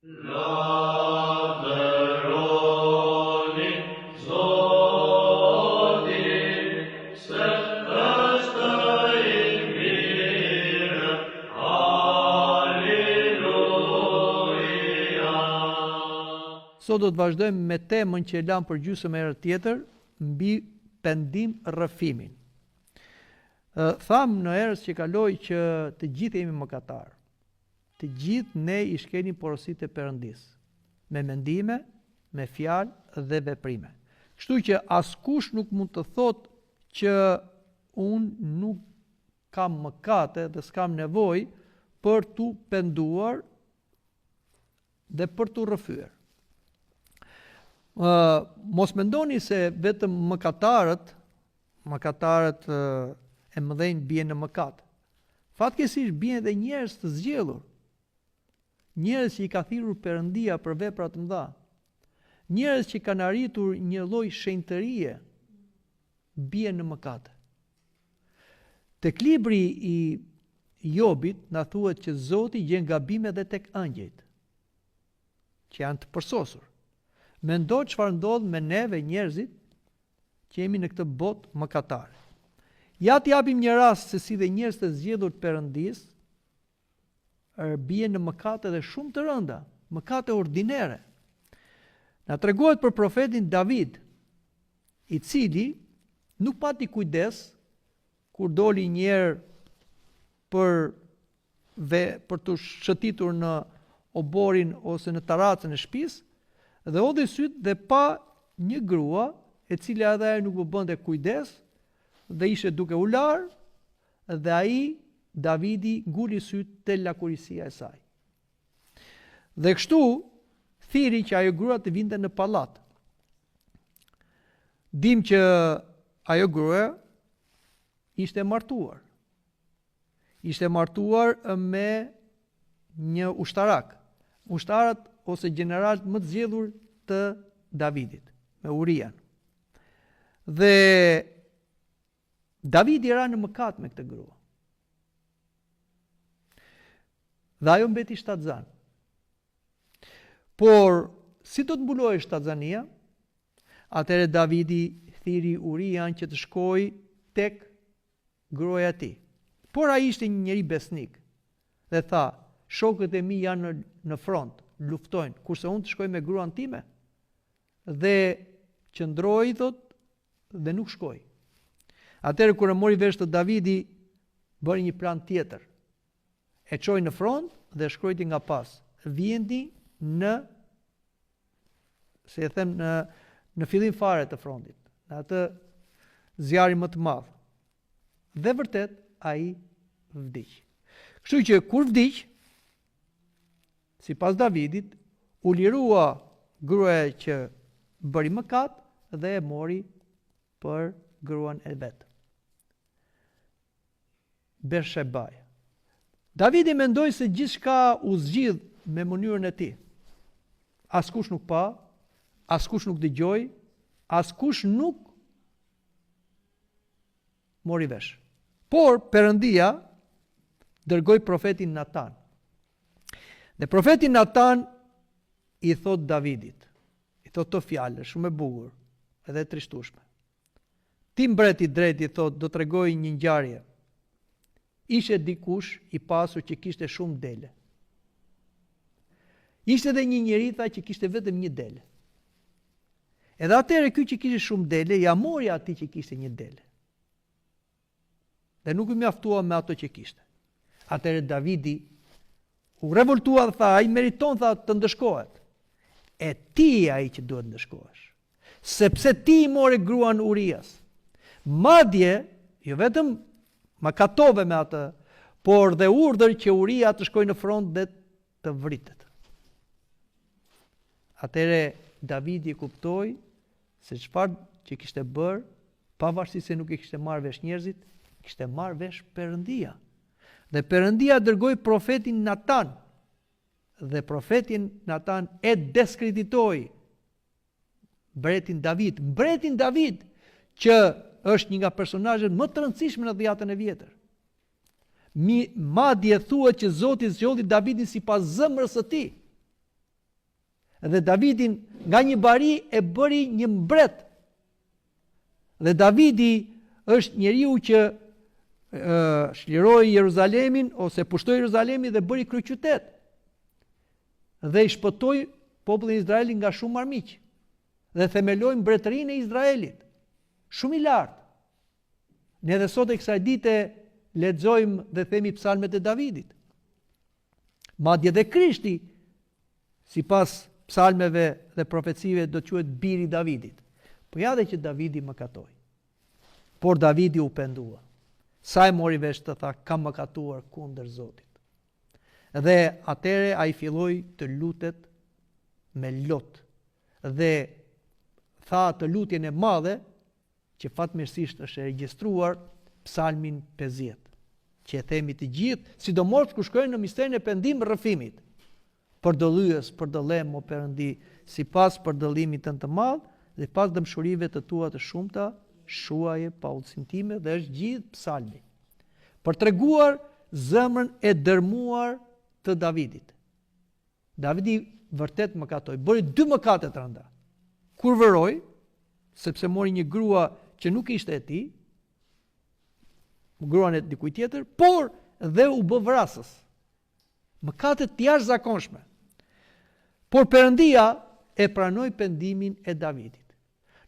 Lavdëroni Zotin, se është i mirë. Aleluja. Sot do të vazhdojmë me temën që e lamë për gjysmë herë tjetër mbi pendim rrëfimin. Thamë në herën që kaloi që të gjithë jemi mëkatarë. Të gjithë ne i shkelim porositë e Perëndisë, me mendime, me fjalë dhe veprime. Kështu që askush nuk mund të thotë që unë nuk kam mëkate dhe s'kam nevojë për t'u penduar dhe për t'u rrëfyer. Ë mos mendoni se vetëm mëkatarët, mëkatarët e mëdhenj bien në mëkat. Fatkeqësisht bien edhe njerëz të zgjedhur. Njerëz që i ka thirrur Perëndia për vepra të mëdha. Njerëz që kanë arritur një lloj shenjtërie bien në mëkate. Tek libri i Jobit na thuhet që Zoti gjen gabime edhe tek ëngjëjt, që janë të përsosur. Mendo çfarë ndodh me neve njerëzit që jemi në këtë botë mëkatare. Ja të japim një rast se si dhe njerëz të zgjedhur të Perëndisë bien në mëkate dhe shumë të rënda, mëkate ordinere. Na tregohet për profetin David, i cili nuk pati kujdes kur doli një herë për ve për të shëtitur në oborrin ose në tarracën e shtëpisë dhe hodhi sytë dhe pa një grua e cila edhe ajo nuk po bënte kujdes dhe ishte duke u larë dhe ai Davidi nguli sytë te lakurisia e saj. Dhe kështu thirri që ajo grua të vinte në pallat. Dim që ajo grua ishte martuar. Ishte martuar me një ushtarak, ushtarët ose gjeneralët më të zgjedhur të Davidit, me Urian. Dhe Davidi ra në mëkat me këtë grua. Dhe ajo mbeti shtatzënë. Por, si do të mbulohej shtatzania? Atëherë Davidi thirri Urian që të shkojë tek gruaja e tij. Por ai ishte një njeri besnik dhe tha, shokët e mi janë në, në front, luftojnë, kurse unë të shkoj me gruan time? Dhe qëndroi, thotë, dhe nuk shkoi. Atëherë kur e mori vesh këtë Davidi, bëri një plan tjetër. E çoi në front dhe shkruajti nga pas. Vijeni në si e them në në fillim fare të frontit, në atë zjarrin më të madh. Dhe vërtet ai vdiq. Kështu që kur vdiq, sipas Davidit, u lirua gruaja që bëri mëkat dhe e mori për gruan e vet. Bershebaja. Davidi mendoi se gjithçka u zgjidh me mënyrën e tij. Askush nuk pa, askush nuk dëgjoi, askush nuk mori vesh. Por Perëndia dërgoi profetin Natan. Dhe profeti Natan i thotë Davidit, i thotë këto fjalë, shumë e bukur, edhe e trishtueshme. Ti mbret i drejtë i thotë do tregoj një ngjarje. Ishte dikush i pasur që kishte shumë dele. Ishte edhe një njeri tha që kishte vetëm një dele. Edhe atëherë ky që kishte shumë dele ia mori atij që kishte një dele. Dhe nuk u mjaftua me ato që kishte. Atëherë Davidi u revoltua dhe tha, ai meriton tha të ndëshkohet. E ti je ai që duhet ndëshkohesh. Sepse ti i more gruan Urias. Madje, jo vetëm mëkatove me atë, por dhe urdhër që Uria të shkojë në front dhe të vritet. Atëherë Davidi e kuptoi se çfarë që kishte bërë, pavarësisht se nuk e kishte marrë vesh njerëzit, kishte marrë vesh Perëndia. Dhe Perëndia dërgoi profetin Natan. Dhe profeti Natan e diskreditoi mbretin David, mbretin David që është një nga personazhet më të rëndësishme në dhjatën e vjetër. Mi, madje thuhet që Zoti zgjodhi Davidin sipas zemrës së tij. Dhe Davidin nga një bari e bëri një mbret. Dhe Davidi është njeriu që çliroi Jeruzalemin ose pushtoi Jeruzalemin dhe bëri kryeqytet. Dhe i shpëtoi popullin e Izraelit nga shumë armiq. Dhe themeloi mbretërinë e Izraelit. Shumë i lartë. Ne edhe sot e kësaj dite lexojmë dhe themi psalmet e Davidit. Madje dhe Krishti, sipas psalmeve dhe profecive, do të quhet biri i Davidit. Po ja dhe që Davidi mëkatoi. Por Davidi u pendua. Sa e mori vesh të tha, kam mëkatuar kundër Zotit. Dhe atëherë ai filloi të lutet me lot. Dhe tha atë lutjen e madhe, që fatmirësisht është e regjistruar Psalmin 50, që e themi të gjithë, sidomos kur shkojmë në misterin e pendim rrëfimit. Përdëllyes, përdëllem o Perëndi, sipas përdëllimit tënd të madh dhe pas dhembshurive të tua të shumta, shuaje paudhësinë time dhe është gjithë psalmi. Për treguar zemrën e dërmuar të Davidit. Davidi vërtet mëkatoi, bëri dy mëkate të rënda. Kurvëroi, sepse mori një grua që nuk ishte e tij, gruan e dikujt tjetër, por dhe u bë vrasës. Mëkate të jashtëzakonshme. Por Perëndia e pranoi pendimin e Davidit.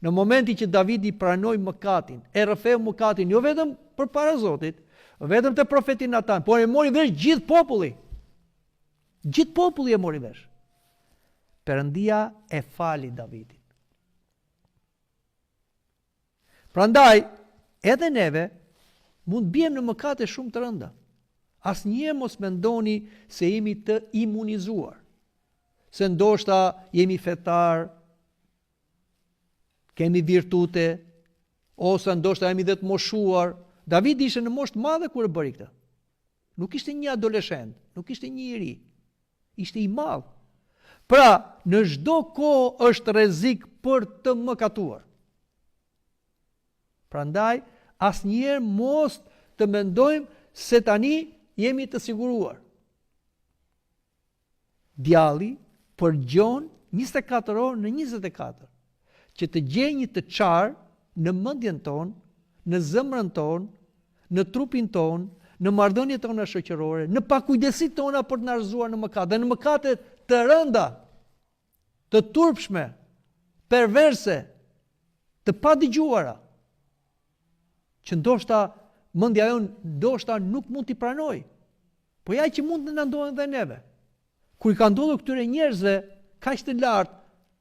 Në momentin që Davidi pranoi mëkatin, e rrëfeu mëkatin jo vetëm përpara Zotit, vetëm te profeti Natan, por e mori vesh gjithë populli. Gjithë populli e mori vesh. Perëndia e fali Davidin. Prandaj, edhe neve mund të biem në mëkate shumë të rënda. Asnjëherë mos mendoni se jemi të imunizuar, se ndoshta jemi fetar, kemi virtute, ose ndoshta jemi dhe të moshuar. Davidi ishte në moshë të madhe kur e bëri këtë. Nuk ishte një adoleshent, nuk ishte një i ri. Ishte i madh. Pra, në çdo kohë është rrezik për të mëkatuar. Prandaj, asnjëherë mos të mendojmë se tani jemi të siguruar. Djalli përgjon 24 orë në 24, që të gjejë një të çarë në mendjen tonë, në zemrën tonë, në trupin tonë, në marrëdhëniet tona shoqërore, në pakujdesitë tona për të na rrëzuar në mëkat dhe në mëkate të rënda, të turpshme, perverse, të padëgjuara, që ndoshta mendja jonë ndoshta nuk mund t'i pranojë. Po ja që mund të na ndodhin dhe neve. Kur i ka ndodhur këtyre njerëzve kaq të lartë,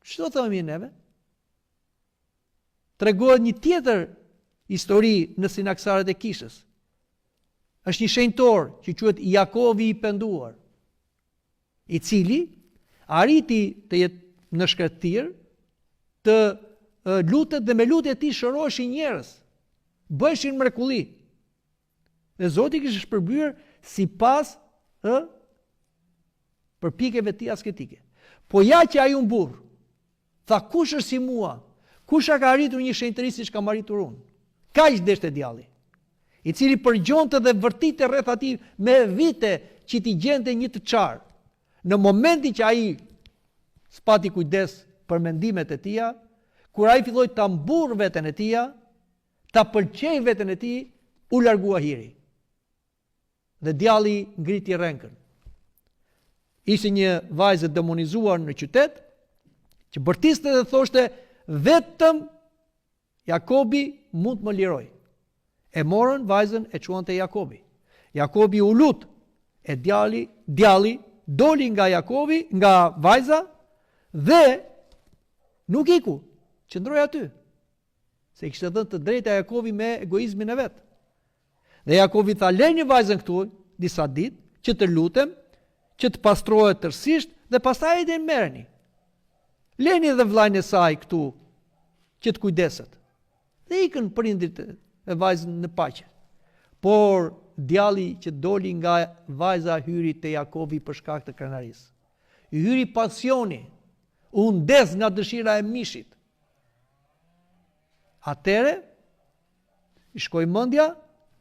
ç'do themi neve? Tregohet një tjetër histori në sinaksaret e kishës. Është një shenjtor që quhet Jakovi i penduar, i cili arriti të jetë në shkretëtirë, të lutet dhe me lutjet e tij shëroheshin njerëz, bëheshin mrekulli. Dhe Zoti e kishte shpërblyer sipas ë përpjekjeve të tij asketike. Po ja që ai u mburr. Tha kush është si mua? Kush e ka arritur një shenjtëri siç kam arritur unë? Kaq deshte djalli, i cili përgjonte dhe vërtite rreth atij me vite që t'i gjente një të çarë. Në momentin që ai s'pati kujdes për mendimet e tija, kur ai filloi ta mburrë veten e tija, ta pëlqejë veten e tij, u largua hiri. Dhe djalli ngriti rrenkën. Ishte një vajzë e demonizuar në qytet, që bërtiste dhe thoshte vetëm Jakobi mund të më lirojë. E morën vajzën e çuan te Jakobi. Jakobi u lut, e djalli, djalli doli nga Jakobi, nga vajza dhe nuk iku, qëndroi aty. Se i kishte dhënë të drejta Jakovi me egoizmin e vet. Dhe Jakovi tha, lëreni vajzën këtu disa ditë, që të lutem, që të pastrohet tërësisht dhe pastaj ejani merreni. Lëreni dhe vëllain e saj këtu që të kujdeset. Dhe ikën prindërit e vajzës në paqe. Por djalli që doli nga vajza hyri te Jakovi për shkak të krenarisë. I hyri pasioni, u ndez nga dëshira e mishit. Atëherë i shkoi mendja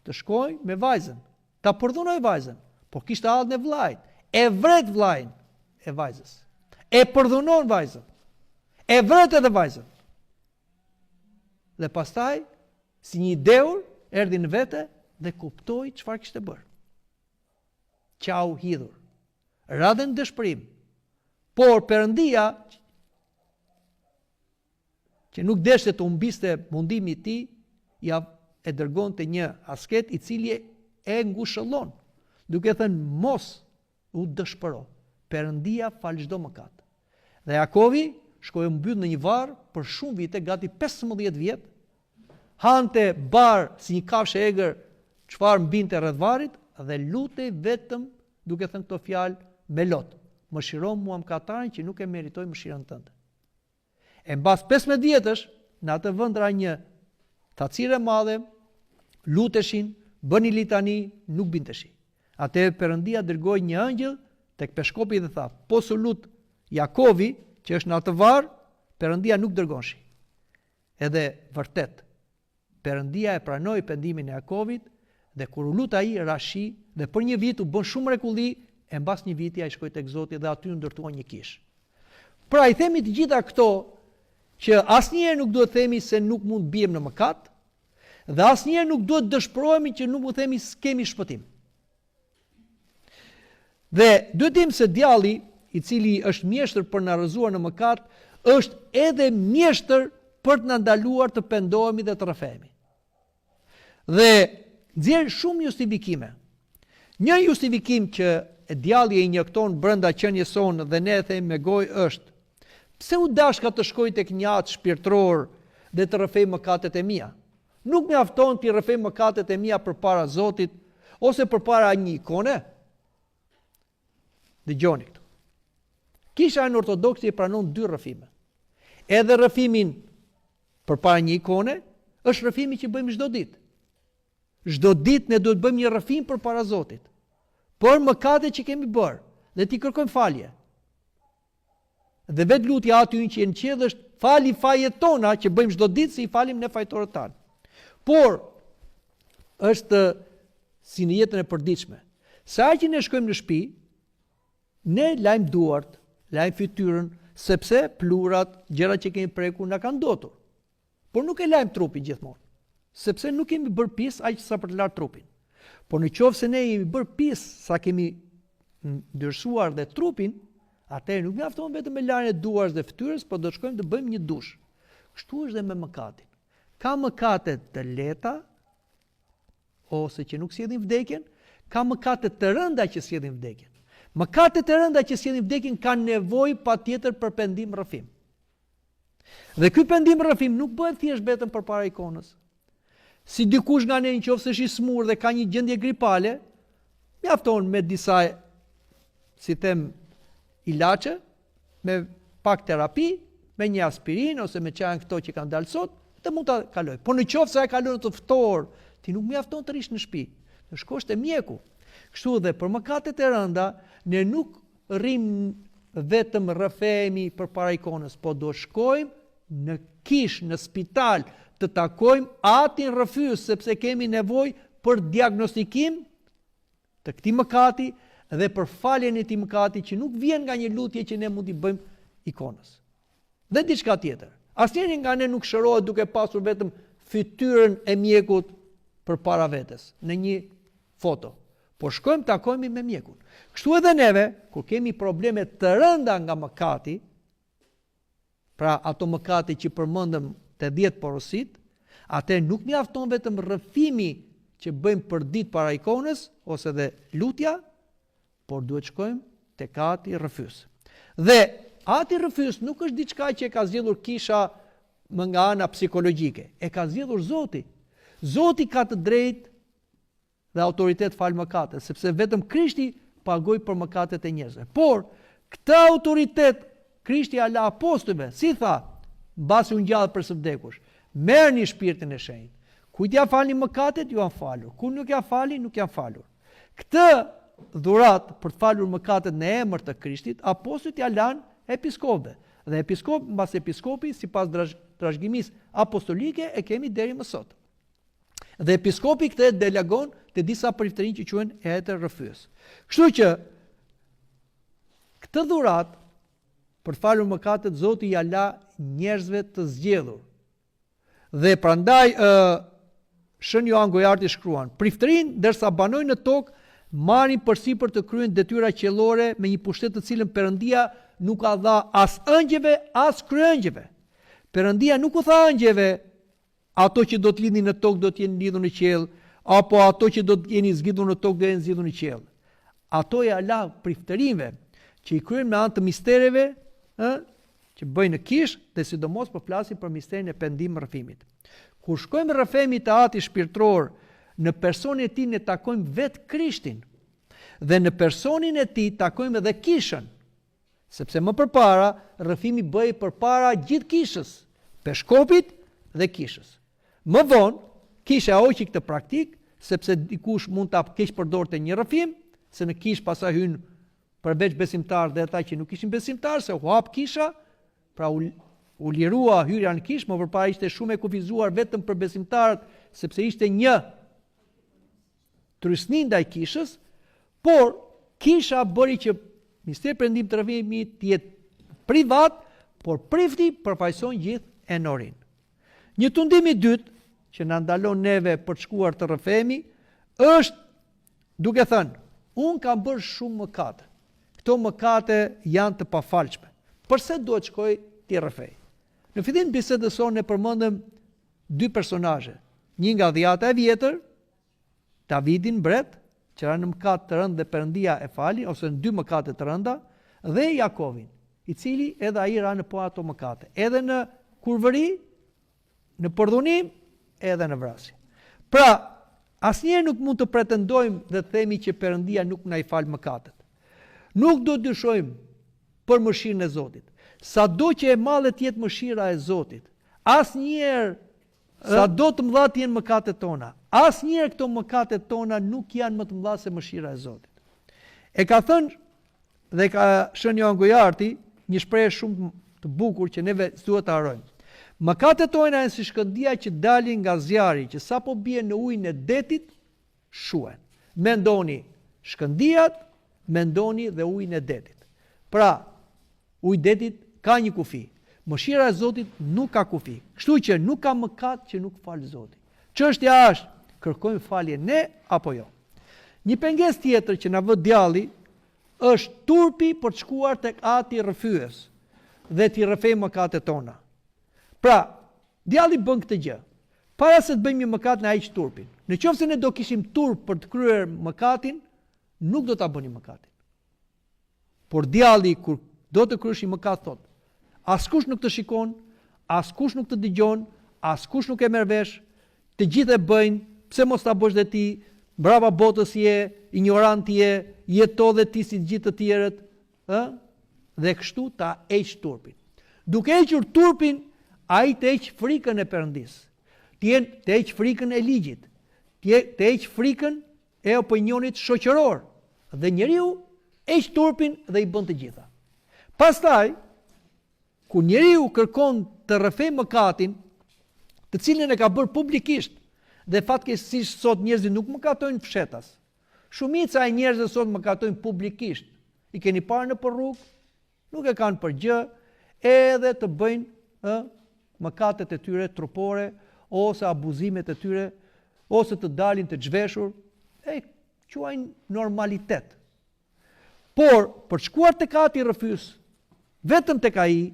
të shkojë me vajzën, ta përdhunojë vajzën, por kishte hallin e vëllait, e vret vëllain e vajzës. E përdhunon vajzën. E vret edhe vajzën. Dhe pastaj, si një i dehur, erdhi në vete dhe kuptoi çfarë kishte bërë. Qau hidhur. Ra dhe në dëshpërim. Por Perëndia që nuk deshte të humbiste mundimi i tij, ia e dërgonte një asket i cili e ngushëllon, duke thënë mos u dëshpëro, Perëndia fal çdo mëkat. Dhe Jakovi shkoi u mbyll në një varr për shumë vite, gati 15 vjet, hante bar si një kafshë e egër çfarë mbinte rreth varrit dhe lutej vetëm duke thënë këto fjalë me lot, mëshiro mua mëkatarin që nuk e meritoj mëshirën tënde. E mbas 15 vjetësh, në atë vend ra një thatësirë e madhe, luteshin, bënin litani, nuk binte shi. Atëherë Perëndia dërgoi një ëngjëll tek peshkopi dhe tha, po s'u lut Jakovi, që është në atë varr, Perëndia nuk dërgon shi. Edhe vërtet, Perëndia e pranoi pendimin e Jakovit dhe kur u lut ai ra shi dhe për një vit u bënë shumë mrekulli e mbas një viti ai shkoi tek Zoti dhe aty u ndërtua një kishë. Pra i themi të gjitha këto që asnjëherë nuk duhet themi se nuk mund të biem në mëkat dhe asnjëherë nuk duhet të dëshpërohemi që nuk mund të themi s'kemi shpëtim. Dhe duhet të dimë se djalli, i cili është mjeshtër për na rrëzuar në mëkat, është edhe mjeshtër për të na ndaluar të pendohemi dhe të rrëfehemi. Dhe nxjerr shumë justifikime. Një justifikim që djalli e injekton brenda qenies sonë dhe ne e themi me gojë është pse u dashka të shkoj tek një atë shpirtëror dhe të rrëfej mëkatet e mia? Nuk mjafton t'i rrëfej mëkatet e mia përpara Zotit ose përpara një ikone? Dëgjoni këtu. Kisha jonë ortodokse i pranon dy rrëfime. Edhe rrëfimin përpara një ikone është rrëfimi që bëjmë çdo ditë. Çdo ditë ne duhet të bëjmë një rrëfim përpara Zotit për mëkatet që kemi bërë dhe t'i kërkojmë falje. Dhe vetë lutja Ati ynë që je në qiell është fali fajet tona që bëjmë çdo ditë si i falim ne fajtorët tanë. Por është si në jetën e përditshme. Sa herë që ne shkojmë në shtëpi, ne lajmë duart, lajmë fytyrën, sepse pluhurat, gjërat që kemi prekur na kanë ndotur. Por nuk e lajmë trupin gjithmonë, sepse nuk jemi bërë pis aq sa për të larë trupin. Por në qoftë se ne jemi bërë pis sa kemi ndyrësuar dhe trupin, atëherë nuk mjafton vetëm me larjen e duarve dhe fytyrës, por do të shkojmë të bëjmë një dush. Kështu është dhe me mëkatin. Ka mëkate të lehta ose që nuk sjellin vdekjen, ka mëkate të rënda që sjellin vdekjen. Mëkatet e rënda që sjellin vdekjen kanë nevojë patjetër për pendim rrëfim. Dhe ky pendim rrëfim nuk bëhet thjesht vetëm përpara ikonës. Si dikush nga ne në qoftë se është i smur dhe ka një gjendje gripale, mjafton me disa, si them, ilaçe, me pak terapi, me një aspirinë ose me ç'janë këto që kanë dalë sot, dhe mund ta kalojë. Po në qoftë se e kalon të ftohur, ti nuk mjafton të rrish në shtëpi, të shkosh te mjeku. Kështu dhe për mëkatet e rënda, ne nuk rrimë vetëm rrëfehemi përpara ikonës, po do shkojmë në kishë, në spital, të takojmë atin rrëfyes, sepse kemi nevojë për diagnostikim të këtij mëkati dhe për faljen e këtij mëkati që nuk vjen nga një lutje që ne mund t'i bëjmë ikonës. Dhe diçka tjetër, asnjëri nga ne nuk shërohet duke pasur vetëm fytyrën e mjekut përpara vetes, në një foto. Por shkojmë takohemi me mjekun. Kështu edhe neve, kur kemi probleme të rënda nga mëkati, pra ato mëkate që përmendëm te 10 porositë, atëherë nuk mjafton vetëm rrëfimi që bëjmë përditë para ikonës ose dhe lutja, por duhet shkojmë tek ati rrëfyes. Dhe ati rrëfyes nuk është diçka që e ka zgjedhur kisha më nga ana psikologjike, e ka zgjedhur Zoti. Zoti ka të drejtë dhe autoritet të falë mëkatet, sepse vetëm Krishti pagoi për mëkatet e njerëzve. Por, këtë autoritet Krishti ia la apostujve, si tha, mbasi u ngjall prej së vdekurish, merrni shpirtin e shenjtë. Kujt ia falni mëkatet, ju janë falur. Kujt nuk ia falni, nuk janë falur. Këtë dhuratë për të falur mëkatet në emër të Krishtit, apostujt ia lanë episkopëve. Dhe episkop mbas episkopi, sipas trashëgimisë apostolike, e kemi deri më sot. Dhe episkopi këtë e delegon te disa priftërinj që quhen etër rrëfyes. Kështu që këtë dhuratë për. Për të falur mëkatet Zoti ia la njerëzve të zgjedhur. Dhe prandaj ë Shën Joan Gojarti shkruan, Priftërinjtë, ndërsa banojnë në tokë, marrin përsipër të kryejnë detyra qiellore me një pushtet të cilën Perëndia nuk ua dha as ëngjëjve, as kryeëngjëjve. Perëndia nuk u tha ëngjëjve, ato që do të lidhni në tokë do të jenë lidhur në qiell, apo ato që do të keni zgjidhur në tokë do jenë zgjidhur në qiell. Ato ia la priftërinjve, që i kryejnë me anë të mistereve, ë, që bëjnë në kishë dhe sidomos po flasim për misterin e pendim rrëfimit. Kur shkojmë rrëfehemi te Ati shpirtëror, në personin e tij ne takojmë vetë Krishtin. Dhe në personin e tij takojmë edhe kishën. Sepse më përpara rrëfimi bëhej përpara gjithë kishës, peshkopit dhe kishës. Më vonë, kisha e hoqi këtë praktikë, sepse dikush mund ta keqpërdorte një rrëfim, se në kishë pastaj hynë përveç besimtarë dhe ata që nuk ishin besimtarë, se u hap kisha, pra u, u lirua hyrja në kishë, më përpara ishte shumë e kufizuar vetëm për besimtarët, sepse ishte një trysni ndaj kishës, por kisha bëri që misteri pendim të rrëfimit të jetë privat, por prifti përfaqëson gjithë enorinë. Një tundim i dytë që na ndalon neve për të shkuar të rrëfehemi është Duke thënë, Unë kam bërë shumë mëkate. Këto mëkate janë të pafalshme. Përse duhet të shkoj t'i rrëfej? Në fillim të bisedës sonë ne përmendëm dy personazhe, një nga Dhjata e Vjetër, Davidin mbret, që ra në mëkat të rëndë dhe Perëndia e fali, ose në dy mëkate të rënda, dhe Jakovin, i cili edhe ai ra në po ato mëkate, edhe në kurvëri, në përdhunim edhe në vrasje. Pra, asnjëherë nuk mund të pretendojmë dhe të themi që Perëndia nuk na i fal mëkatet. Nuk do të dyshojmë për mëshirën e Zotit. Sado që e madhe të jetë mëshira e Zotit, asnjëherë sado të mëdha të jenë mëkatet tona, asnjëherë këto mëkatet tona nuk janë më të mëdha se mëshira e Zotit. E ka thënë Dhe ka Shën Joan Gojarti një shprehje shumë të bukur që neve s'duhet ta harrojmë. Mëkatet tona janë si shkëndija që dalin nga zjarri, që sapo bien në ujin e detit, shuhen. Mendoni shkëndijat, mendoni dhe ujin e detit. Pra, uji i detit ka një kufi. Mëshira e Zotit nuk ka kufi. Kështu që nuk ka mëkat që nuk fal Zoti. Çështja është, kërkojmë falje ne apo jo? Një pengesë tjetër që na vë djalli është turpi për të shkuar tek Ati rrëfyes dhe t'i rrëfejmë mëkatet tona. Pra, djalli bën këtë gjë. Para se të bëjmë një mëkat na heq turpin. Në qoftë se ne do kishim turp për të kryer mëkatin, nuk do ta bënim mëkatin. Por djalli kur do të kryesh një mëkat thotë, askush nuk të shikon, askush nuk të dëgjon, askush nuk e merr vesh, të gjithë e bëjnë, pse mos ta bësh dhe ti, mbrapa botës je, injorant je, jeto dhe ti si të gjithë të tjerët, ë? Dhe kështu ta heq turpin. Duke hequr turpin, ai të heq frikën e Perëndisë. Të të heq frikën e ligjit, të të heq frikën e opinionit shoqëror dhe njeriu heq turpin dhe i bën të gjitha. Pastaj, kur njeriu kërkon të rrëfejë mëkatin, të cilin e ka bërë publikisht, dhe fatkeqësisht sot njerëzit nuk mëkatojnë fshehtas. Shumica e njerëzve sot mëkatojnë publikisht. I keni parë nëpër rrugë, Nuk e kanë për gjë edhe të bëjnë ë mëkatet e tyre trupore ose abuzimet e tyre ose të dalin të zhveshur, e quajnë normalitet. Por për të shkuar tek ati rrëfyes, vetëm tek ai,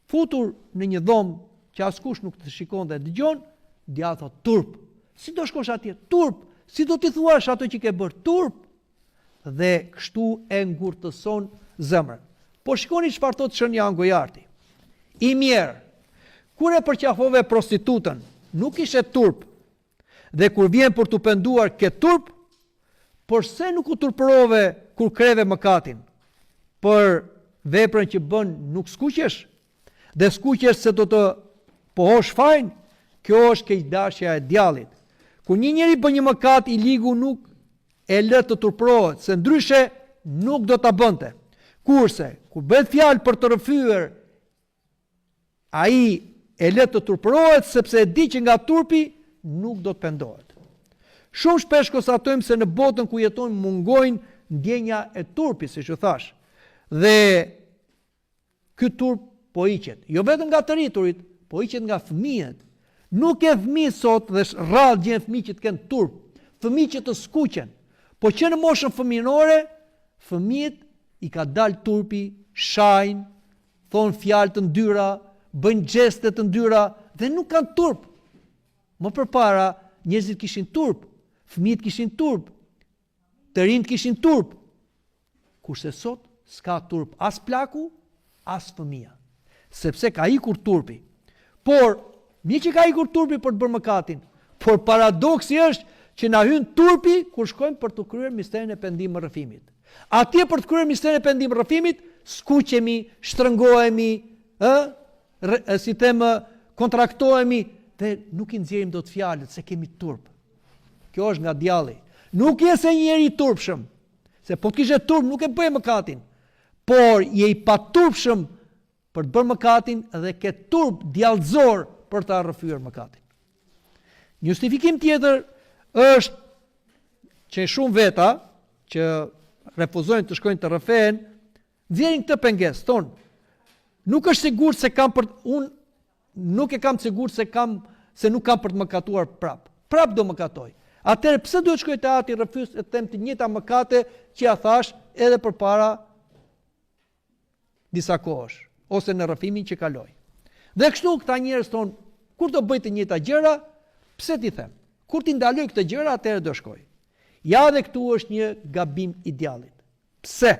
futur në një dhomë që askush nuk të shikon dhe dëgjon, djalli thotë turp. Si do shkosh atje? Turp. Si do t'i thuash ato që ke bërë? Turp. dhe kështu e ngurtëson zemrën. Po shikoni çfarë thotë Shën Joan Gojarti. I mjerë, kur e përqafove prostitutën, nuk kishe turp, dhe kur vjen për t'u penduar ke turp, përse nuk u turpërove kur kreve mëkatin? Për veprën që bën nuk skuqesh? Dhe skuqesh se do të pohosh fajin? Kjo është keqdashja e djallit. Kur një njeri bën një mëkat, i ligu nuk e lë të turpërohet, se ndryshe nuk do ta bënte. Kurse, kur bëhet fjalë për të rrëfyer, ai e lë të turpërohet sepse e di që nga turpi nuk do të pendohet. Shumë shpesh konstatojmë se në botën ku jetojmë mungojnë ndjenja e turpit, siç ju thashë. Dhe. Ky turp po hiqet, jo vetëm nga të rriturit, po hiqet nga fëmijët. Nuk ke fëmijë sot dhe rrallë gjen fëmijë që të kenë turp, fëmijë që të skuqen. Po që në moshën fëmijërore, fëmijët i ka dalë turpi, shajnë, thonë fjalë të ndyra, bëjnë gjeste të ndyra dhe nuk kanë turp. Më përpara, njerëzit kishin turp, fëmijët kishin turp, të rinjtë kishin turp. Kurse sot s'ka turp as plaku, as fëmija. Sepse ka ikur turpi. Por, mirë që ka ikur turpi për të bërë mëkatin, por paradoksi është që na hyn turpi kur shkojmë për të kryer misterin e pendim rrëfimit. Atje për të kryer misterin e pendim rrëfimit, skuqemi, shtrëngohemi, ë, si them, kontraktohemi dhe nuk i nxjerrim dot fjalët se kemi turp. Kjo është nga djalli. Nuk je se njeri i turpshëm, se po të kishe turp nuk e bëje mëkatin, por je i paturpshëm për të bërë mëkatin dhe ke turp djallëzor për ta rrëfyer mëkatin. Një justifikim tjetër është që shumë veta që refuzojnë të shkojnë të rrëfehen, nxjerrin këtë pengesë, thonë, nuk është sigurt se kam për unë nuk e kam të sigurt se kam se nuk kam për të mëkatuar prap. Prap do mëkatoj. Atëherë pse duhet shkoj te ati rrëfyes e të them të njëjta mëkate që ia thashë edhe përpara disa kohësh ose në rrëfimin që kaloi. Dhe kështu këta njerëz thonë, kur do bëj të njëjta gjëra, pse t'i them? Kur t'i ndaloj këto gjëra, atëherë do shkoj. Ja dhe këtu është një gabim i djallit. Pse?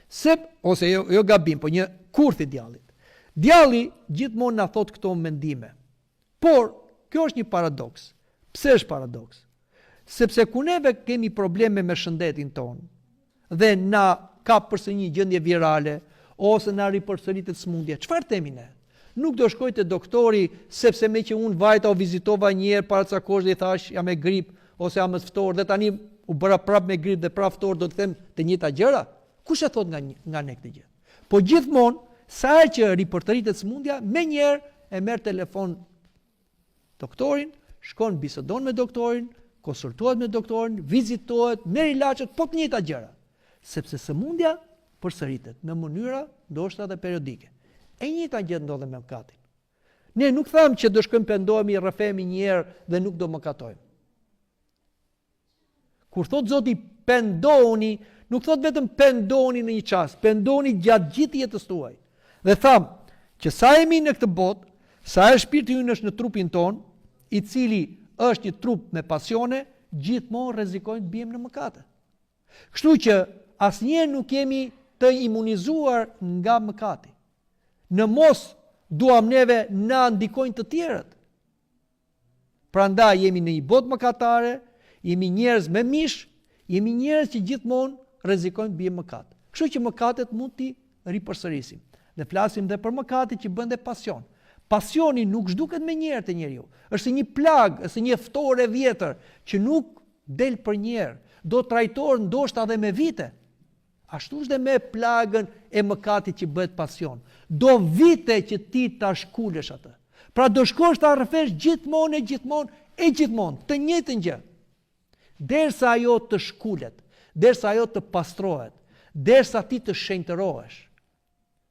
Se, ose jo, jo gabim, po një kurth i djallit. Djalli gjithmonë na thotë këto mendime. Por, kjo është një paradoks. Pse është paradoks? Sepse kur neve kemi probleme me shëndetin tonë dhe na kap përsëri një gjendje virale ose na ripërsëritet sëmundja, çfarë themi ne? Nuk do shkoj te doktori sepse meqë unë vajta u vizitova një herë para ca kohësh dhe i thashë jam me grip ose jam me ftohtë dhe tani u bëra prapë me grip dhe prapë ftohtë do të them të njëjta gjëra? Kush e thotë nga nga ne këtë gjë? Po gjithmonë sa herë që ripërtëritet sëmundja, menjëherë e merr telefon doktorin, shkon bisedon me doktorin, konsultohet me doktorin, vizitohet, merr ilaçet, po të njëjta gjëra. Sepse sëmundja përsëritet në mënyra ndoshta edhe periodike. E njëjta gjë ndodh me mëkatin. Ne nuk thamë që do shkojmë pendohemi, rrëfehemi një herë dhe nuk do mëkatojmë. Kur thotë Zoti pendohuni, nuk thotë vetëm pendohuni në një çast, pendohuni gjatë gjithë jetës tuaj. Dhe thamë që sa jemi në këtë botë, sa e shpirti ynë është në trupin tonë, i cili është një trup me pasione, gjithmonë rrezikojmë të biem në mëkate. Kështu që asnjëherë nuk jemi të imunizuar nga mëkati. Në mos duam neve na ndikojnë të tjerët. Prandaj jemi në një botë mëkatare, jemi njerëz me mish, jemi njerëz që gjithmonë rrezikojmë të biem mëkat. Kështu që mëkatet mund t'i ripërsërisim. Dhe flasim dhe për mëkatet që bëhen dhe pasion. Pasioni nuk zhduket menjëherë te njeriu. Është si një plagë, është si një ftohtë e vjetër që nuk del përnjëherë. Do trajtohet ndoshta edhe me vite. Ashtu është dhe me plagën e mëkatit që bëhet pasion. Do vite që ti ta shkulësh atë. Pra do shkosh ta rrëfesh gjithmonë e gjithmonë e gjithmonë të njëjtën gjë. Derisa ajo të shkulet, derisa ajo të pastrohet, derisa ti të shenjtërohesh.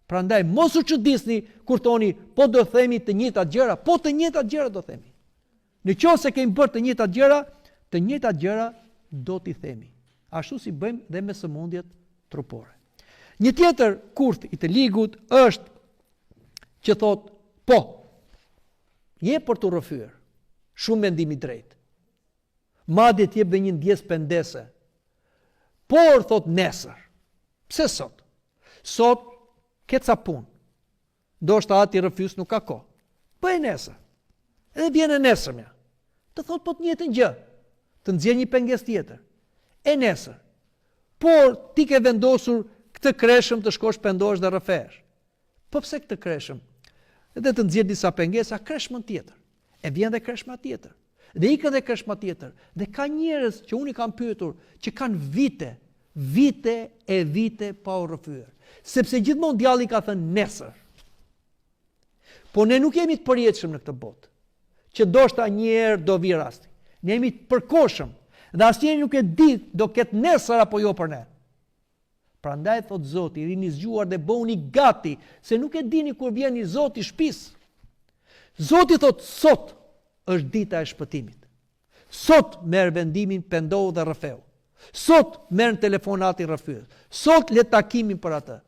Prandaj mos u çudisni kur thoni po do themi të njëjtat gjëra, po të njëjtat gjëra do themi. Në qoftë se kemi bërë të njëjtat gjëra, të njëjtat gjëra do t'i themi. Ashtu si bëjmë dhe me sëmundjet trupore. Një tjetër kurth i të ligut është që thotë, po, je për t'u rrëfyer, shumë mendim i drejtë. Madje të jep dhe një ndjesë pendese. Por, thotë nesër. Pse sot? Sot, ke ca punë. Ndoshta ati rrëfyes nuk ka kohë. Bëje nesër. Edhe vjen e nesërmja. Të thotë po të njëjtën gjë. Të nxjerr një pengesë tjetër. E nesër. Por ti ke vendosur këtë kreshëm të shkosh pendohesh dhe rrëfehesh. Po pse këtë kreshëm? Dhe të nxjerr disa pengesa kreshmën tjetër. E vjen dhe kreshma tjetër. Dhe ikën dhe kreshma tjetër. Dhe ka njerëz që unë i kam pyetur që kanë vite, vite e vite pa u rrëfyer. Sepse gjithmonë djalli ka thënë nesër. Po ne nuk jemi të përjetshëm në këtë botë. Që ndoshta një herë do vijë rasti. Ne jemi të përkohshëm dhe asnjëri nuk e di do ketë nesër apo jo për ne. Prandaj thotë Zoti, rrini zgjuar dhe bëhuni gati, se nuk e dini kur vjen i Zoti i shtëpisë. Zoti thotë sot është dita e shpëtimit. Sot merr vendimin pendohu dhe rrëfeu. Sot merr në telefon atin rrëfyes. Sot le takimin për atë.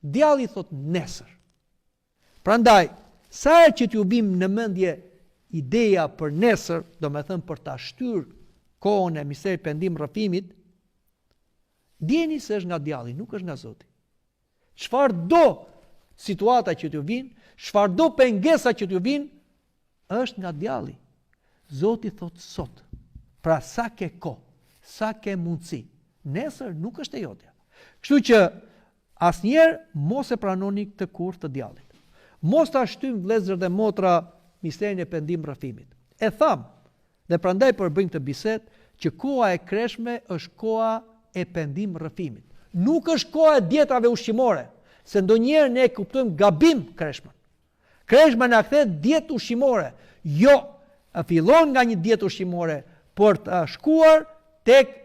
Djalli thotë nesër. Prandaj, sa herë që t'ju vijë në mendje ideja për nesër, domethënë për ta shtyrë kohën e misterit pendim rrëfimit, dijeni se është nga djalli, nuk është nga Zoti. Çfarëdo situata që t'ju vijnë, çfarëdo pengesa që t'ju vijnë, është nga djalli. Zoti thotë sot. Pra sa ke kohë, sa ke mundësi. Nesër nuk është e jotja. Kështu që Asnjëherë mos e pranoni këtë kurth të djallit. Mos ta shtyjmë vëllezër dhe motra misterin e pendim rrëfimit. E thamë, dhe prandaj po e bëjmë këtë bisedë, që koha e kreshme është koha e pendim rrëfimit. Nuk është koha e dietave ushqimore, se ndonjëherë ne e kuptojmë gabim kreshmën. Kreshma na kthehet dietë ushqimore. Jo, fillon nga një dietë ushqimore për të shkuar tek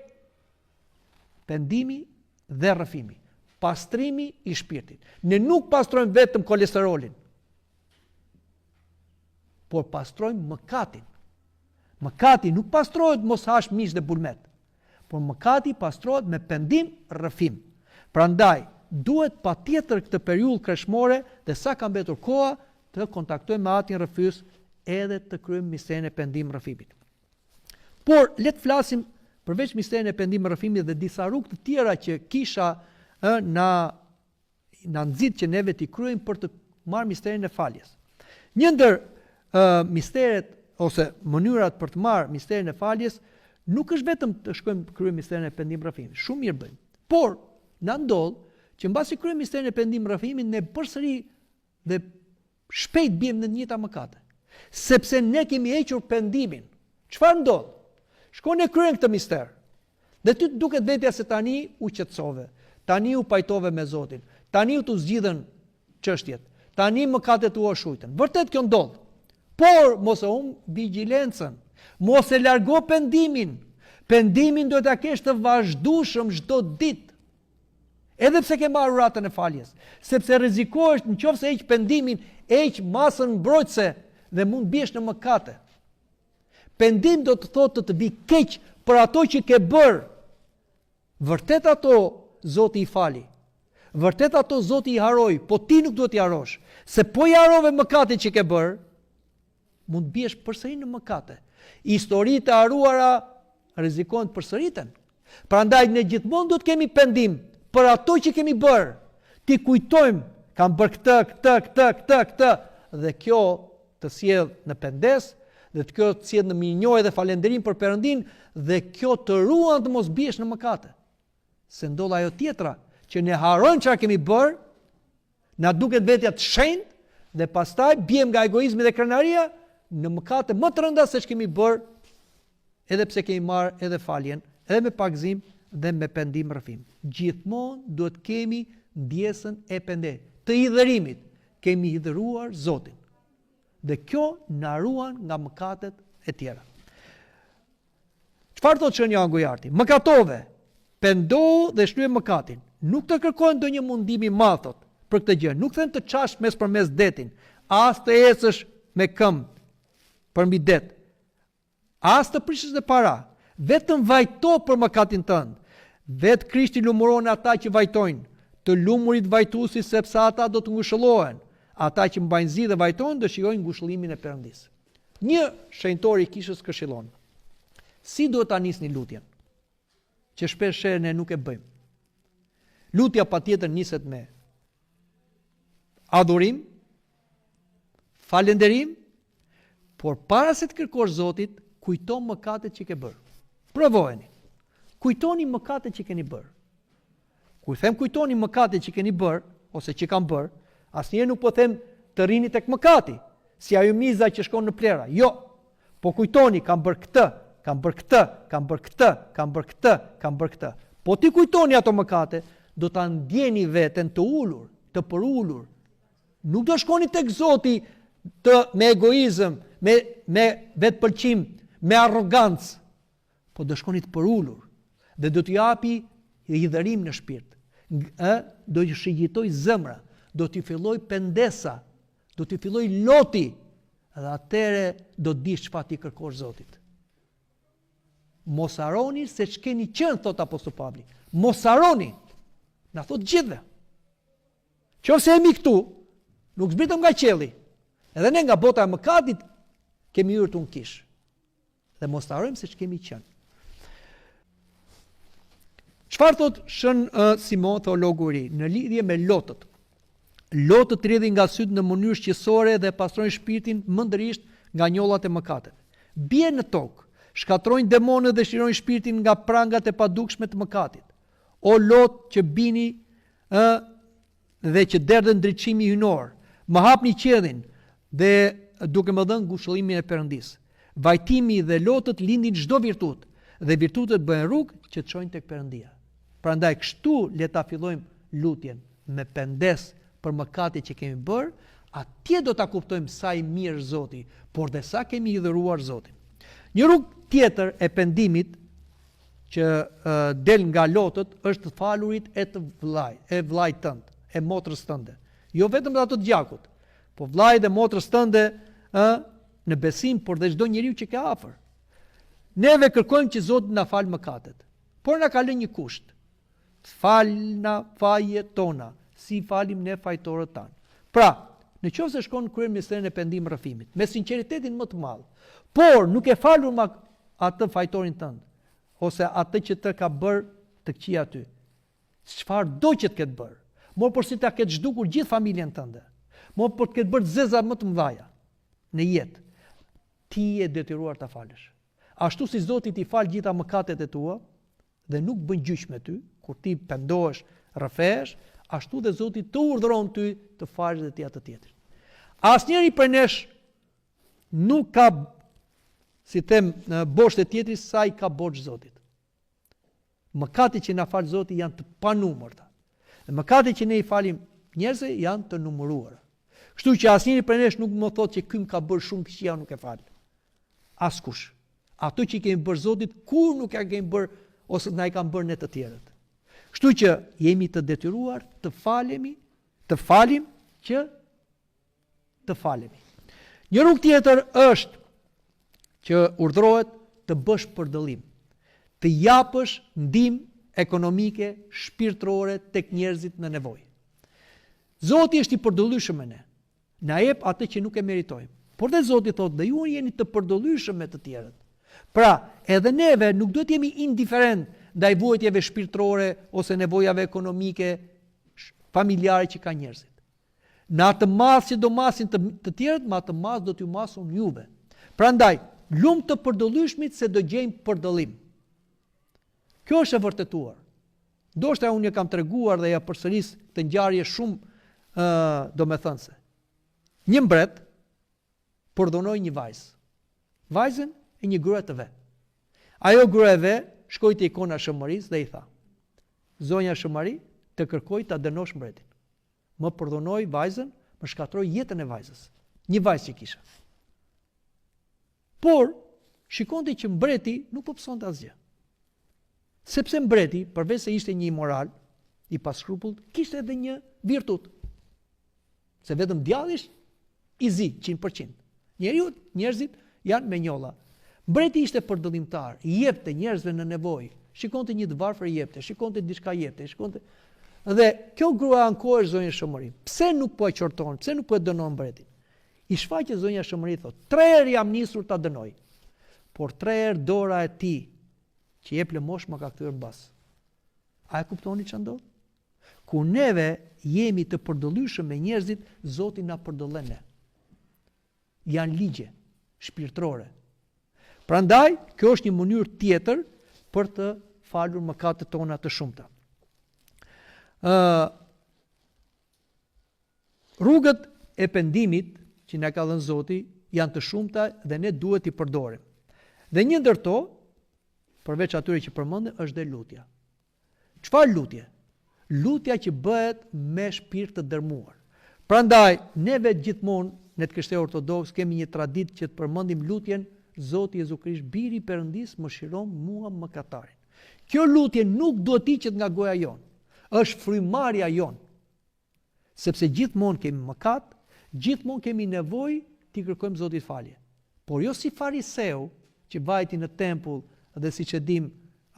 Pendimi dhe rrëfimi. Pastrimi i shpirtit. Ne nuk pastrojmë vetëm kolesterolin, por pastrojmë mëkatin. Mëkati nuk pastrohet mos hash mish dhe bulmet, por mëkati pastrohet me pendim, rrëfim. Prandaj, duhet patjetër këtë periudhë kreshmore dhe sa ka mbetur koha të kontaktojmë me atin rrëfyes edhe të kryejmë misterin e pendim rrëfimit. Por le të flasim përveç misterin e pendim rrëfimit dhe disa rrugë të tjera që kisha ë na na nxit që neve t'i kryejmë për të marrë misterin e faljes. Një ndër ë misteret ose mënyrat për të marrë misterin e faljes nuk është vetëm të shkojmë të kryejmë misterin e pendim rrëfimit. Shumë mirë bëjmë. Por na ndodh që mbasi kryejmë misterin e pendim rrëfimit ne përsëri dhe Shpejt biem në të njëjta mëkate. Sepse ne kemi hequr pendimin. Çfarë ndodh? Shkon e kryen këtë mister. Dhe ty të duket vetja se tani u qetësove, tani u pajtove me Zotin, tani u t'u zgjidhën çështjet, tani mëkatet tua u shujtën. Vërtet kjo ndodh. Por mos e humb vigjilencën. Mos e largo pendimin. Pendimin duhet ta kesh të vazhdueshëm çdo ditë. Edhe pse ke marrë uratën e faljes, sepse rrezikohesh në qoftë se heq pendimin, heq masën mbrojtëse dhe mund të biesh në mëkate. Pendim do të thotë të të vijë keq për ato që ke bërë. Vërtet ato Zoti i fali. Vërtet ato Zoti i harroi, po ti nuk duhet t'i harrosh. Se po i harrove mëkatet që ke bërë, mund të biesh përsëri në mëkate. Historitë e harruara rrezikohen të përsëriten. Prandaj ne gjithmonë duhet të kemi pendim për ato që kemi bërë. T'i kujtojmë, kam bërë këtë, këtë, këtë, këtë, këtë dhe kjo të sjell në pendesë dhe të kjo të sjell në mirënjohje dhe falënderim për Perëndinë dhe kjo të ruan të mos biesh në mëkate. Se ndodh ajo tjetra, që ne harrojmë çfarë kemi bërë, Na duket vetja të shenjtë dhe pastaj biem nga egoizmi dhe krenaria në mëkate më të rënda se ç'kemi bërë edhe pse kemi marrë edhe faljen, edhe me pagëzim dhe me pendim rrëfim. Gjithmonë duhet të kemi ndjesën e pendesës, të hidhërimit. Kemi hidhëruar Zotin. Dhe kjo na ruan nga mëkatet e tjera. Çfarë thotë Shën Joan Gujarti? Mëkatove, pendohu dhe shlyej mëkatin. Nuk të kërkohet ndonjë mundim i madh thotë për këtë gjë. Nuk them të çash mes për mes detin, as të ecësh me këmbë përmbi det, as të prishësh dhe para. Vetëm vajto për mëkatin tënd. Vetë Krishti lumëron ata që vajtojnë. Të lumurit vajtuesit sepse ata do të ngushëllohen. Ata që mbajnë zi dhe vajtojnë do shijojnë ngushëllimin e Perëndisë. Një shenjtor i kishës këshillon. Si duhet ta nisni lutjen? Që shpesh herë ne nuk e bëjmë. Lutja patjetër niset me adhurim, falënderim, por para se të kërkosh Zotit, kujto mëkatet që ke bërë. Provojeni. Kujtoni mëkatet që keni bërë. Kur them kujtoni mëkatet që keni bërë ose që kam bërë, asnjëherë nuk po them të rrini tek mëkati, si ajo miza që shkon në plehra. Jo. Po kujtoni, kam bërë këtë, kam bërë këtë, kam bërë këtë, kam bërë këtë, kam bërë këtë. Po t'i kujtoni ato mëkate, do ta ndjeni veten të ulur, të përulur. Nuk do shkoni tek Zoti të me egoizëm, me me vetëpëlqim, me arrogancë. Po do shkoni të përulur dhe do t'ju japi. Hidhërim në shpirt. Ë do t'ju shigjetojë zemra, do t'ju fillojë pendesa, do t'ju fillojë loti dhe atëherë do të dish çfarë t'i kërkosh Zotit. Mos harroni se ç'keni qenë, thotë apostull Pavli. Mos harroni. Na thotë gjithëve. Qoftë se jemi këtu, nuk zbritëm nga qielli. Edhe ne nga bota e mëkatit kemi hyrë këtu në kishë. Dhe mos të harrojmë se ç'kemi qenë. Çfarë thotë Shën uh, Simon teologu i ri në lidhje me lotët? Lotët rrjedhin nga sytë në mënyrë shqisore dhe pastrojnë shpirtin mendërisht nga njollat e mëkateve. Bien në tokë, shkatërrojnë demonët dhe çlirojnë shpirtin nga prangat e padukshme të mëkatit. O lot që bini ë dhe që derdhen ndriçimi hyjnor, më hapni qiellin dhe duke më dhënë ngushëllimin e Perëndisë. Vajtimi dhe lotët lindin çdo virtut dhe virtutet bëhen rrugë që të çojnë tek Perëndia. Prandaj kështu le ta fillojmë lutjen me pendesë për mëkatet që kemi bërë, atje do ta kuptojmë sa i mirë është Zoti, por dhe sa kemi hidhëruar Zotin. Një rrugë tjetër e pendimit që del nga lotët është të falurit e të vëllai, e vëllait tënd, e motrës tënde. Jo vetëm ato të gjakut, po vëllait dhe motrës tënde, ë, në besim, por dhe çdo njeriu që ke afër. Neve kërkojmë që Zoti na falë mëkatet, por na ka lënë një kusht. Falna fajet tona, si falim ne fajtorët tanë. Pra, në qoftë se shkon kryen misterin e pendim rrëfimit, me sinqeritetin më të madh, por nuk e falur ma atë fajtorin tënd, ose atë që të ka bërë të këqija ty, çfarëdo që të ketë bërë, mo por si ta ketë zhdukur gjithë familjen tënde, mo por të ketë bërë të zeza më të mëdhaja në jetë, ti je detyruar ta falësh. Ashtu si Zoti t'i fal gjitha mëkatet e tua, dhe nuk bën gjyq me ty, kur ti pendohesh, rrëfehesh, ashtu dhe Zoti të urdhëron ty të falësh dhe ti atë tjetrin. Asnjëri prej nesh nuk ka si them borxh te tjetri sa i ka borxh Zotit. Mëkatet që na fal Zoti janë të panumërta. Dhe mëkatet që ne i falim njerëzve janë të numëruara. Kështu që asnjëri prej nesh nuk më thotë që ky më ka bërë shumë këqija nuk e fal. Askush. Ato që i kemi bërë Zotit, kurrë nuk ia kemi bërë ose na i kanë bërë ne të tjerët. Kështu që jemi të detyruar të falemi, të falim që të falemi. Një rrugë tjetër është që urdhërohet të bësh përdëllim, të japësh ndihmë ekonomike, shpirtërore tek njerëzit në nevojë. Zoti është i përdëllyshëm me ne. Na jep atë që nuk e meritojmë. Por dhe Zoti thotë dhe ju jeni të përdëllyshëm me të tjerët. Pra, edhe neve nuk duhet të jemi indiferent ndaj vuajtjeve shpirtërore ose nevojave ekonomike, familjare që kanë njerëzit. Në atë masë që do masin të, të tjerët, me atë masë do t'ju mas unë juve. Prandaj, lum të përdëllyshmit se do gjejnë përdëllim. Kjo është e vërtetuar. Ndoshta unë e kam treguar dhe ja përsëris këtë ngjarje shumë ë domethënëse. Një mbret përdhunoi një vajzë. Vajzën e një gruaje të ve. Ajo grua e ve shkoi te ikona e Shën Marisë dhe i tha: Zonja Shën Mari, të kërkoj ta dënosh mbretin. Më përdhunoi vajzën, më shkatërroi jetën e vajzës. Një vajzë që kisha. Por, shikonte që mbreti nuk po pësonte asgjë. Sepse mbreti, përveç se ishte një imoral, i paskrupullt, kishte edhe një virtut. Se vetëm djalli është i zi, 100%. Njeriu, njerëzit janë me njolla. Mbreti ishte përdëllimtar, i jepte njerëzve në nevojë. Shikonte një të varfër i jepte, shikonte diçka i jepte, shikonte. Dhe kjo grua ankohej zonjës Shën Mari. Pse nuk po e qorton, pse nuk po e dënon mbretin? I shfaqet zonja Shën Mari thotë, tre herë jam nisur ta dënoj. Por tre herë dora e tij që jep lëmoshë më ka kthyer mbas. A e kuptoni ç'a ndodh? Kur neve jemi të përdëllyshëm me njerëzit, Zoti na përdëllen ne. Janë ligje shpirtërore. Prandaj, kjo është një mënyrë tjetër për të falur mëkatet tona të shumta. Ë Rrugët e pendimit që na ka dhënë Zoti janë të shumta dhe ne duhet t'i përdorim. Dhe një ndër to, përveç atyre që përmendëm, është dhe lutja. Çfarë lutje? Lutja që bëhet me shpirt të dërmuar. Prandaj, neve gjithmonë, ne të krishterë ortodoksë, kemi një traditë që të përmendim lutjen Zoti Jezu Krisht, Biri i Perëndisë, mëshiromë mua mëkatarin. Kjo lutje nuk duhet të hiqet nga goja jonë. Është frymëmarrja jonë. Sepse gjithmonë kemi mëkat, gjithmonë kemi nevojë t'i kërkojmë Zotit falje. Por jo si fariseu që vajti në tempull dhe siç e dimë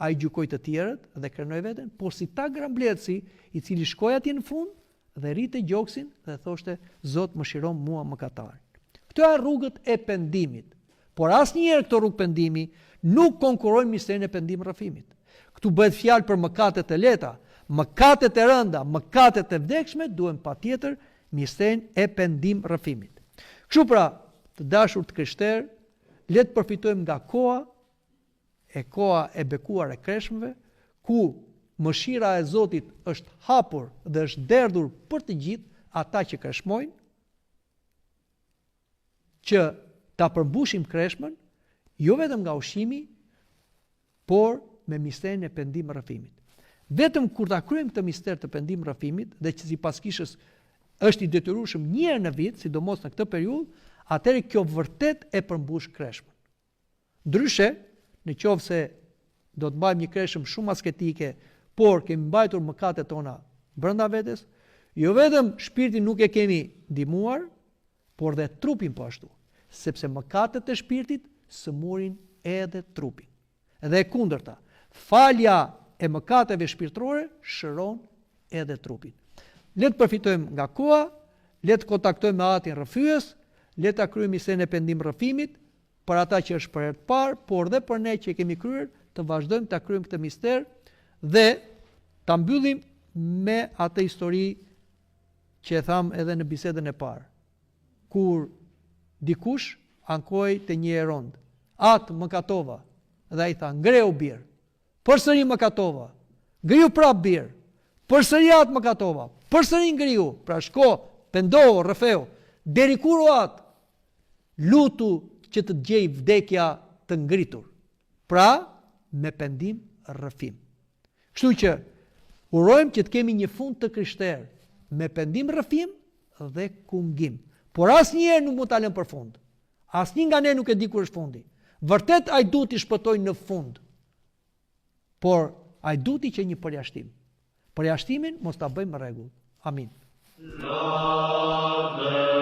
ai gjykoi të tjerët dhe krenoi veten, por si tagrambledhësi i cili shkoi atje në fund dhe rrihte gjoksin dhe thoshte Zot mëshiromë mua mëkatarin. Këto janë rrugët e pendimit. Por asnjëherë këto rrugë pendimi nuk konkurrojnë misterin e pendim rrëfimit. Këtu bëhet fjalë për mëkate të lehta, mëkatet e rënda, mëkatet e vdekshme duhen patjetër misterin e pendim rrëfimit. Kështu pra, të dashur të krishterë, le të përfitojmë nga koha e koha e bekuar e kreshmëve, ku mëshira e Zotit është hapur dhe është derdhur për të gjithë ata që kreshmojnë, që ta përmbushim kreshmën, jo vetëm nga ushqimi, por me misterin e pendim rrëfimit. Vetëm kur ta kryejmë këtë mister të pendim rrëfimit dhe që sipas kishës është i detyrueshëm një herë në vit, sidomos në këtë periudhë, atëherë kjo vërtet e përmbush kreshmën. Ndryshe, në qoftë se do të mbajmë një kreshëm shumë asketike, por kemi mbajtur mëkatet tona brenda vetes, jo vetëm shpirtin nuk e kemi ndihmuar, por dhe trupin po ashtu, sepse mëkatet e shpirtit sëmurin edhe trupin. Dhe e kundërta, falja e mëkateve shpirtërore shëron edhe trupin. Le të përfitojmë nga koha, le të kontaktojmë me Atin Rrëfyes, le ta kryejmë misterin e pendim rrëfimit, për ata që është për herë të parë, por dhe për ne që e kemi kryer, të vazhdojmë ta kryejmë këtë mister dhe ta mbyllim me atë histori që e thamë edhe në bisedën e parë. Kur dikush ankohej te një jerond, Atë, mëkatova, dhe ai tha, ngrihu bir. Përsëri mëkatova. Ngrihu prapë bir. Përsëri atë mëkatova. Përsëri ngrihu. Pra shko, pendohu, rrëfehu. Deri kur o atë? Lutu që të të gjejë vdekja të ngritur. Pra, me pendim rrëfim. Kështu që, urojmë që të kemi një fund të krishterë, me pendim rrëfim dhe kungim. Por asnjëherë nuk mund ta lëmë për fund. Asnjë nga ne nuk e di kur është fundi. Vërtet hajduti shpëtoi në fund. Por hajduti qe një përjashtim. Përjashtimin mos ta bëjmë rregull. Amin. Lavde.